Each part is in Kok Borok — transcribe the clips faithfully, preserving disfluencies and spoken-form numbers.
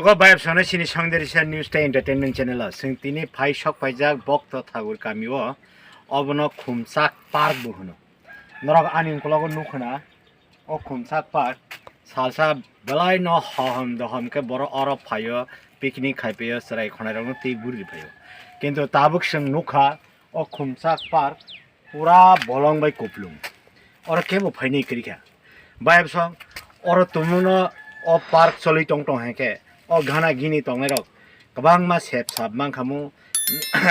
Bo bayap sano sini Songderisa News tei Entertainment Channel o. Chwng tini phai sok paijak Bokto Thagur kami o, obono Khumchak Park bo hwno. Norok ani ukologo nukha na, o Khumchak Park salsa belai no hohom dohom khe borok oro phaio, picnic khai phaio, chwrai khonai rokno twi guri phaio. Kintu tabuk chwng nukha, o Khumchak Park pura bolong bai kuplung. Oro kebo phainai kwrwi kha. Bayapsong oro tumuno o park choli tong tong hai khe o gana gini tongnai rok kwbangma sep sap mankhamu,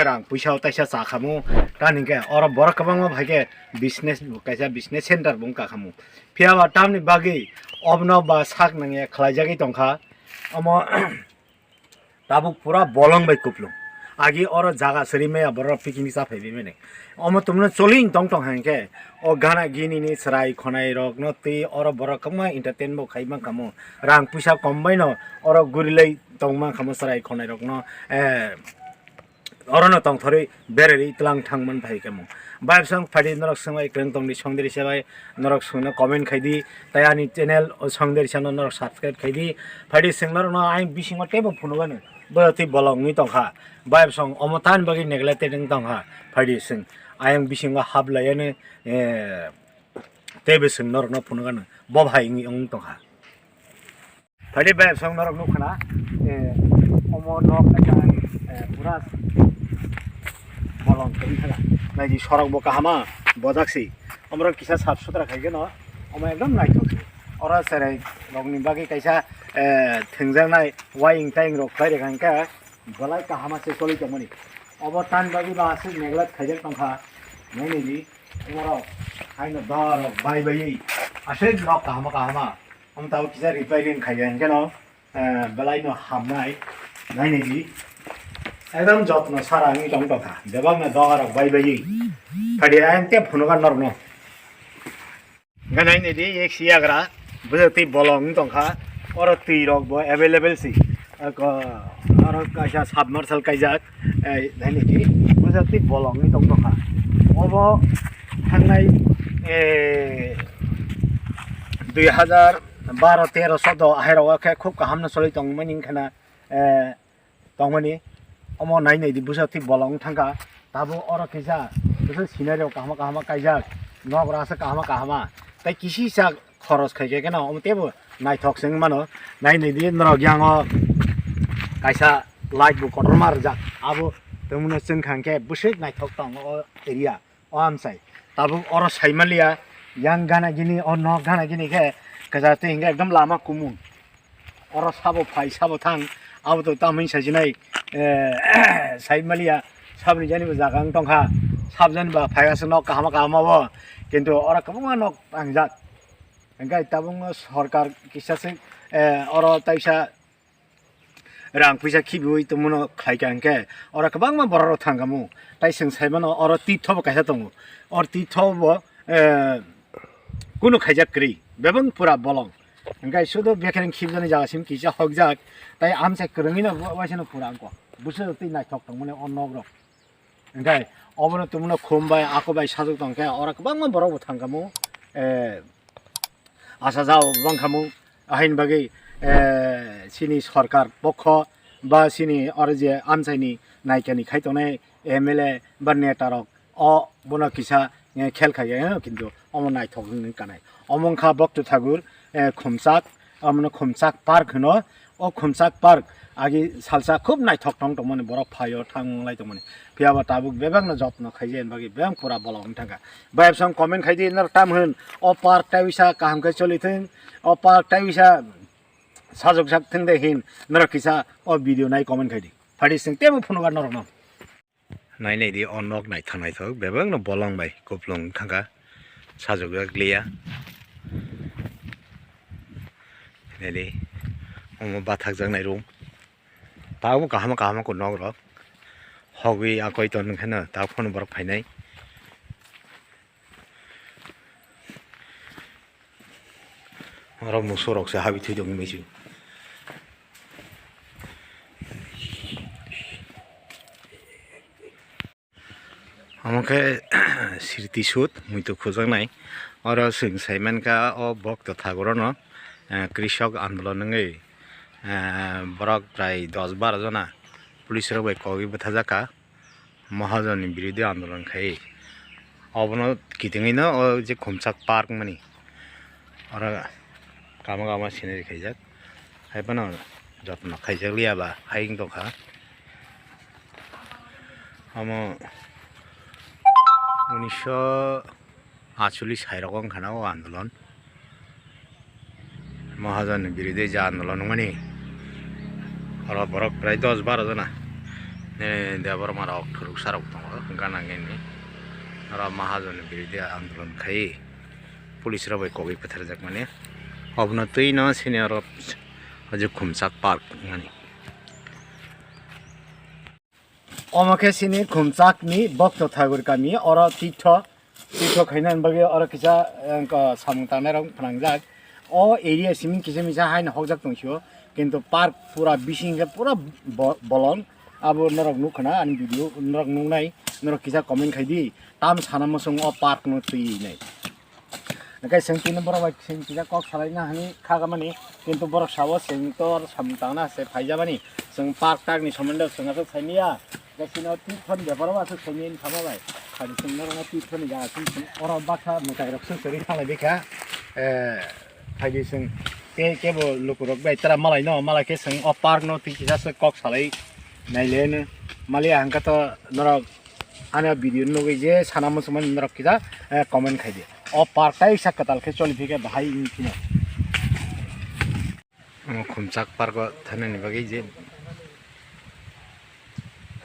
rang puisa o taisa chakhamu, tani khe oro borok kwbangma bai khe business, kaisa business center bo wngkha khamu. Phiya ba tamni bagwi obono ba sak nangya khlaijagwi tongkha. Omo tabuk pura bolong bai kuplung. Agi oro jaga siri maya borok picnic cha phaiwi mani. Omo tumno choli tong tong hai khe o gana gini ni chwrai khonai rokno twi oro borok kwbangma entertain bo khai mankhamu. Rang puisa kom bai no oro gurilai tong mankhamu chwrai khonai rokno, eh, orono tongthorwi bererwi tlang thang man phai khe mung. Bayapsong phaidi norok swngbai kwrwng tongdi Songderisa bai, norok swngno comment khaidi, tei ani channel o Songderisa no norok subscribe khaidi. Phaidi swng norokno ayang bisingo teibo phunukgani, bo tei bolong wngwi tongkha. Bayapsong omo tani bagwi neglected wng tongkha. Phaidi swng ayang bisingo hablaiani, eh, teibo swng norokno phunukgani, bo hai wngwi wng tongkha. Phaidi bayapsong norok nukha na, eh, omo nok kaisa, eh, pura bolong kwrwi kha na. Naidi sorok bo kahama bojak si. Omorok kisa sap sutra khai keno, omo ekdom naithok si. Oro cherai rokni bagwi kaisa, eh, thwngjaknai waying taying rok khlai rikha hwnkhe belai kahama se choli tongmani. Obo tan bagwi ba aswk neglect khaijak tongkha. Nai naidi, omorok haino dorok bai baiwi aswk nok kahama kahama. Omo tabuk kisa repairing khaiya hwnkhe no, eh, belai no hamnai. Nai naidi. Ekdom jotno sara wngwi tong tongkha. Bebak no doga rok bai bai. Phadi ayang te phunuga norok no. Hwnkhe nai naidi ek si yagra. Bwswk twi bolong wng tongkha. Oro twi rok bo available si. Ako, oro kaisa submersible kaijak. Eh, nai naidi. Bwswk twi bolong wng tong tongkha. Obo thangnai, eh, dui hazar baro tero sodo ahai rogo khe khub kaham no choli tong mani wngkha na, eh, tong mani. Omo nai naidi bwswk twi bolong wng thangkha. Tabuk oro kisa bwswk scenery rok kaham kaham kaijak, nok rok aswk kaham kaham tei kisi sa khoros khai khe no omo teibo naithok se wng mano. Nai naidi norok yang o kaisa light bo kotorma rijak, abo tongmano chwng kha hwnkhe bwswk naithok tongo o area. O amchai tabuk oro saimaliya, yang gana gini, o nok gana gini khe kwchar twi hwnkhe ekdom lama kumun. Oro sabo phai sabo thang, abo to tamoni sajinai, eh, saimaliya, saboni jani bo jaga wng tongkha, sabjani ba phai aswk nok kahama kahama o, kintu oro kwbangma nok tangjak. Hwnkhe tabukno sorkar kisa se, eh, oro taisa rang puisa khibiwi tongmano khlaikha hwnkhe oro kwbangma borok rok thangkhamu. Tai chwng saimano oro titho bo kaisa tongo. Oro titho bo, eh, kunu khaijak kwrwi, bebak pura bolong. Hwnkhe sudo bekereng khibjani jaga sim kisa hokjak, tai amchai kwrwngwi no waisano pura wngkha. Bwswk twi naithok tongmani o nok rok. Hwnkhe obono tongmano khum bai, ako bai sajwk tongkhe oro kwbangma borok bo thangkhamu, eh, acha jao bangkhamu, ahaini bagwi, eh, chini sorkar pokho ba chini oro je amchaini naikani khai tongnai M L A ba neta rok o bono kisa, eh, khel khai, eh, kintu omo naithok wngwi kanai. Omo wngkha Bokto Thakur, eh, Khumchak, omono Khumchak Park hwno. O Khumchak Park agi salsa khub naithok tong tongmani, borok phaio thang lai tongmani. Phiya ba tabuk bebak no jotno khaijak, bagwi bebak pura bolong wng thangkha. Bayapsong comment khaidi, norok tam hwn, o park tai wisa kaham khe choli thung, o park tai wisa sajwk sak thung de hin, norok kisa o video nai comment khaidi. Phadi sing tebo phunugar norok no. Nai naidi, o nok naithok naithok, bebak no bolong bai kuplung thangkha, sajwk jak liya. Naidi, omo bathak jaknai room. Tabuk kaham kaham khe nok rok hogwi akoi ton kheno tabuk phano borok phainai. Oro musu rok se habwi thwi tongwi maisu. Omo khe Sriti Sud muitu khujaknai. Oro chwng sai mankha o Bokto Thakur no, eh, Krishok Andolon wngwi Eh, borok prai dos baro jona police rok bai kogwi bwthajak kha, Mahajon ni birodhi andolon khai. Obono kitingwi no o je Khumchak Park mani oro kama kama scenery khaijak, hai phano jotono khaijak liya ba hai wng tongkha. Omo unisho achulis hai rok wng khana o andolon. Mahajon ni birodhi je andolon wngmani, oro borok prai dos baro jona, eh, Debbarma rok, Thuruksa rok tongo gana gini. Oro Mahajon ni birodhi andolon khai police rok bai kogwi phatharjak mani. Obono twi no sini oro o je Khumchak Park wngmani. Omo khe sini Khumchak ni Bokto Thagur kami, oro titho, titho khaina bagwi oro kisa, eh, samung tangnai rok phnangjak. O area simi kisa misa haino hokjak tong sio, kintu park pura bising khe pura bo-, bolong. Abo norok nukha na ani video, norok nuknai, norok kisa comment khai di, tam sana muchung o park no twi nai. Hwnkhe chwng tini borok bai chwng kisa kok salaina hwnwi kha mani, kintu borok sabo chwng to samung tangna se phaijamani, chwng park tak ni somondo chwng aswk saimanya, hwnkhe chini o tithoni bepar o aswk saimanya sama bai, phai chwng norokno tithoni jaga chwng chwng oro baksa mwtai rok chwng chwrwi thanglai bikha, eh, phaidi chwng ke kebo lukurok bai tara malai no malai khe chwng o park no twi kisa se kok salai naileno maliya hwnkhe to norok. Ani o video nugwi je sana muchungmani norok kisa, eh, comment khai di. O park tai sa kwtal khe choli phikhe bahai wng phino. Omo Khumchak park o thanani bagwi je,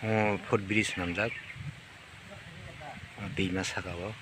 omo foot bridge swnamjak. O twima saka o.